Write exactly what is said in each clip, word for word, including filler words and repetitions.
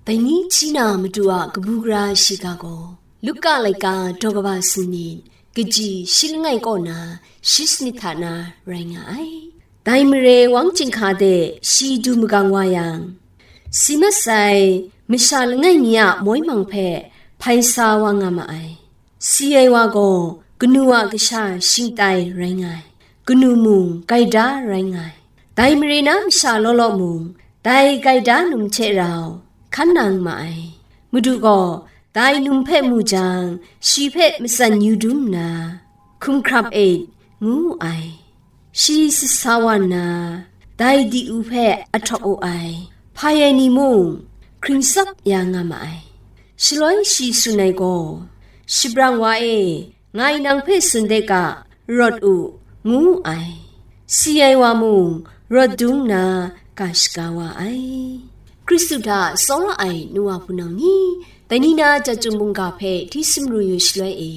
Dai ni hti na Madu a kabu gara shiga gaw, Luka laika daw kaba sanit, kaji shi langai kaw na shi sanit hta na rai nga ai. Dai mare wang chyinghka de shi du magang wa yang, si mat sai masha langai mi a moi mang hpe hpai sa wa nga ma ai. Si ai wa gaw kanu a kasha shingtai rai nga ai, kanu mung gaida rai nga ai. Dai mare na masha law law mung, dai gaida num hte rau hkan nang ma ai. Madu gaw dai num hpe mu jang, shi hpe matsan yu dum nna, "Hkum hkrap e," ngu wu ai. Shi sasa wa nna, dai di-u hpe ahtawk wu ai, hpai ai ni mung hkring tsap ya nga ma ai. Shaloi shi tsun ai gaw, "Shabrang wa e, ngai nang hpe tsun de ga, rawt u," ngu wu ai. Si ai wa mung rawt dung nna ga shaga wa ai. Hkristu hta tsawra ai nu wa hpunau ni, dai ni na chyum mungga hpe hti sumru yu shaloi e,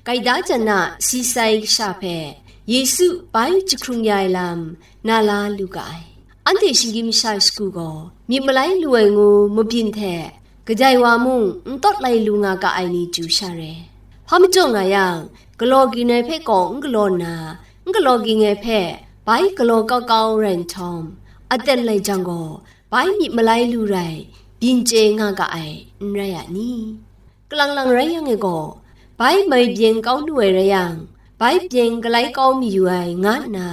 gaida jan na si sai kasha hpe Yesu bai jahkrung ya ai lam na la lu ga ai. Anhte shinggyim masha shagu gaw myit malai lu ai ngu mabyin hte kadai wa mung n tawt lai lu nga ga ai ni chyu sha re. Hpa majaw nga yang, galaw ging ai hpe gaw n galaw nna, n galaw ging ai hpe bai galaw kau kau rai nhtawm, aten lai jang gaw, bai myit malai lu rai, byin chye nga ga ai, n rai a ni? Kalang lang rai yang e gaw, bai mai byen kau lu ai rai yang, bai byen galai kau mayu ai, nga nna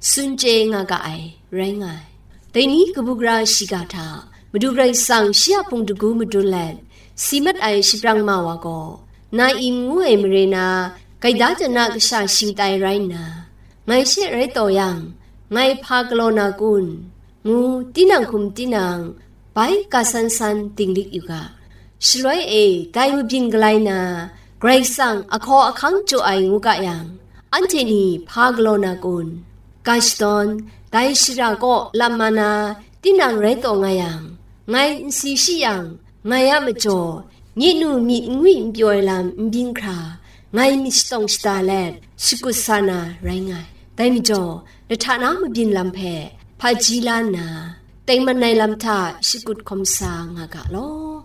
tsun chye nga ga ai, rai nga ai. Dai ni kabu gara shiga hta, Madu Karai Kasang shi a hpung dagu madun let, si mat ai shabrang ma wa gaw, Nain ngu ai mare na gaida jan na kasha shingtai rai nna, "Ngai she rai taw yang, ngai hpa galaw na kun?" ngu tinang hkum tinang bai ga san san dinglik yu ga. Shaloi e dai mabyin galai na, Karai Kasang ahkaw ahkang jaw ai ngu ga yang, anhte ni hpa galaw na kun? Ga shadawn, dai shara kaw lam mana tinang rai taw nga yang, ngai n si shi yang, ngai a majaw, nye nu myit n ngwi n pyaw ai lam n byin hkra, ngai myit shatawng shada let, shakut sa na rai nga ai. Dai majaw, lahta na mabyin lam hpe hpaji la nna, tengman ai lam hta shakut hkawm sa nga ga law.